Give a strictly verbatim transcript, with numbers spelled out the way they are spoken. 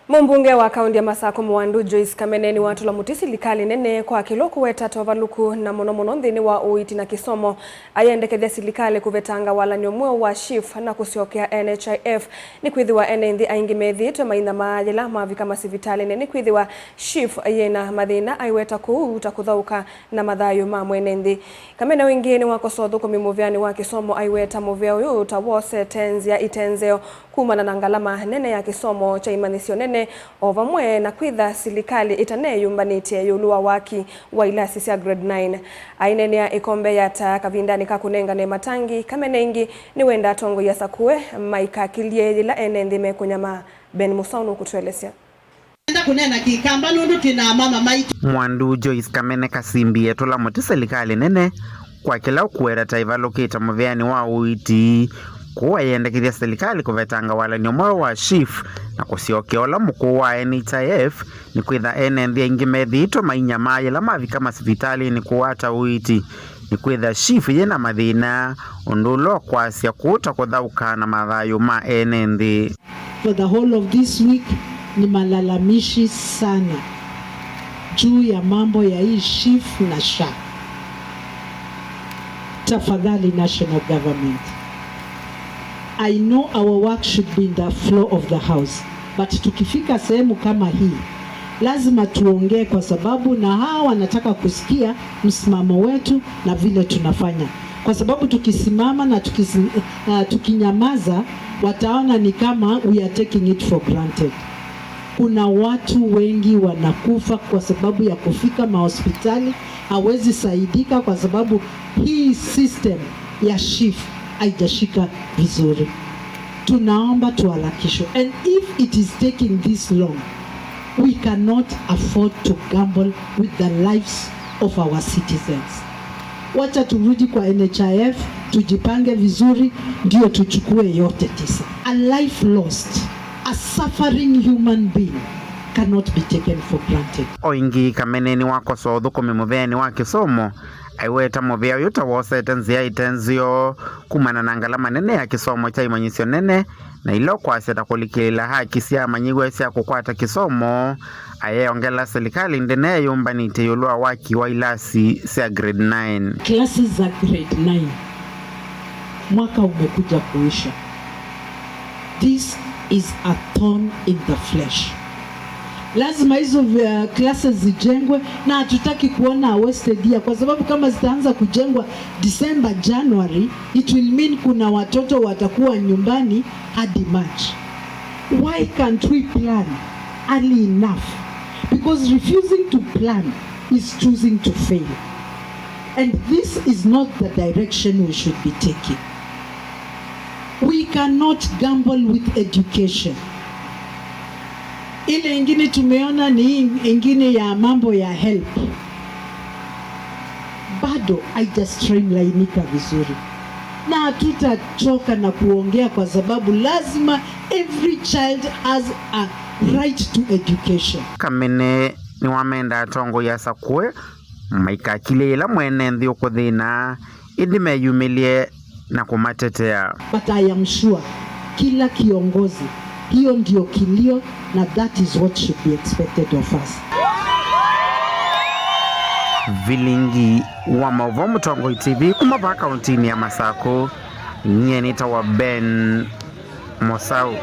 Mũmbunge wa kaunti ya Masakũ Mwandu Joyce Kamene nĩwatũla mũtĩ silikalĩ nene kwa kĩla ũkũweta ta ũvalũku, na mũno mũno nthĩnĩ wa ũiiti na kĩsomo. Ayendekethya silikalĩ kũvetanga walany'o mweũ wa SHIF na kũsyokea N H I F, nĩkwĩthĩwa ene nthĩ aingĩ methĩĩtwe mainyamaa yĩla mavika masivitalĩnĩ nĩkwĩthĩwa SHIF yĩna mathĩna aiweta kũu ta kũthaũka na mathayũ ma mwene nthĩ. Kamene ĩngĩ nĩwakosoa ũthũkũmi mũveanĩ wa kĩsomo aiweta mũvea ũyũ ta wosete nzĩa ite nzeo kumana na ngalama nene ya kĩsomo kya imanyĩsyo nene, o vamwe na kwĩtha silikalĩ ĩtaneyũmbanĩtye ĩũlũ wa waki wa ilasi sya grade nine. Aineenea ĩkombe ya taa kavindanĩ ka kũnengane matangi, Kamene ĩngĩ nĩwenda atongoi asakũe maikakĩlye yĩla ene nthĩ mekũnyamaa. Ben Mũsaũ nũkũtũelesya. Enda kũneena Kĩkamba nũndũ twĩ na amama maitũ. Mwandu Joyce Kamene Kasimbi etũla mũtĩ silikalĩ nene kwa kĩla ũkũweta ta ĩvalũkĩte mũveanĩ wa ũiiti, kũu ayendekethya silikalĩ kũvetanga walany'o mweũ wa SHIF na kũsyokea ũla mũkũũ wa N H I F, nĩkwĩtha ene nthĩ aingĩ methĩĩtwe mainyamaa yĩla mavika masivitalĩnĩ kũwata ũiiti, nĩkwĩtha SHIF yĩna mathĩna, ũndũ ũla ũkwasya kũu ta kũthaũka na mathayũ ma ene nthĩ. For the whole of this week, ni malalamishi sana juu ya mambo ya hii SHIF na SHA. Tafadhali, national government, I know our work should be in the floor of the house, but tukifika sehemu kama hii, lazima tuongee, kwa sababu na hawa wanataka kusikia msimamo wetu na vile tunafanya, kwa sababu tukisimama na tukisi-, uh, tukinyamaza, wataona ni kama we are taking it for granted. Kuna watu wengi wanakufa kwa sababu ya kufika mahospitali, hawezi saidika kwa sababu hii system ya SHIF haijashika vizuri. Tunaomba tuharakishwe. And if it is taking this long, we cannot afford to gamble with the lives of our citizens. Wacha turudi kwa N H I F, tujipange vizuri, ndio tuchukue yote tisa. A life lost, a suffering human being cannot be taken for granted. O ĩngĩ, Kamene nĩwakosoa ũthũkũmi mũveanĩ wa kĩsomo, aiweta mũvea ũyũ ta wosete nzĩa ite nzeo kumana na ngalama nene ya kĩsomo kya imanyĩsyo nene, na ila ũkwasya ta kũlikĩlĩla haki sya amanyĩw'a sya kũkwata kĩsomo, ayeyongela silikalĩ ndĩneyũmbanĩtye ĩũlũ wa waki wa ilasi sya grade nine. Classes za grade nine, mwaka umekuja kuisha. This is a thorn in the flesh. Lazima hizo, uh, classes zijengwe, na hatutaki kuona a wasted year, kwa sababu kama zitaanza kujengwa December, January, it will mean kuna watoto watakuwa nyumbani hadi March. Why can't we plan early enough? Because refusing to plan is choosing to fail. And this is not the direction we should be taking. We cannot gamble with education. Ile ingine tumeona ni hii ingine ya mambo ya HELB. Bado haija streamlinika vizuri. Na hatutachoka na kuongea, kwa sababu lazima every child has a right to education. Kamene nĩwamenda atongoi asakũe maikakilye yĩla mwene nthĩ ũkũthĩna, ĩndĩ meyumĩlye na kũmatetea. But I am sure kila kiongozi, hiyo ndio kilio, na that is what should be expected of us. Vilingi wa maũvoo, Mũtongoi T V, kuma vaa kauntinĩ ya Masakũ, nyie nĩtawa Ben Mũsaũ.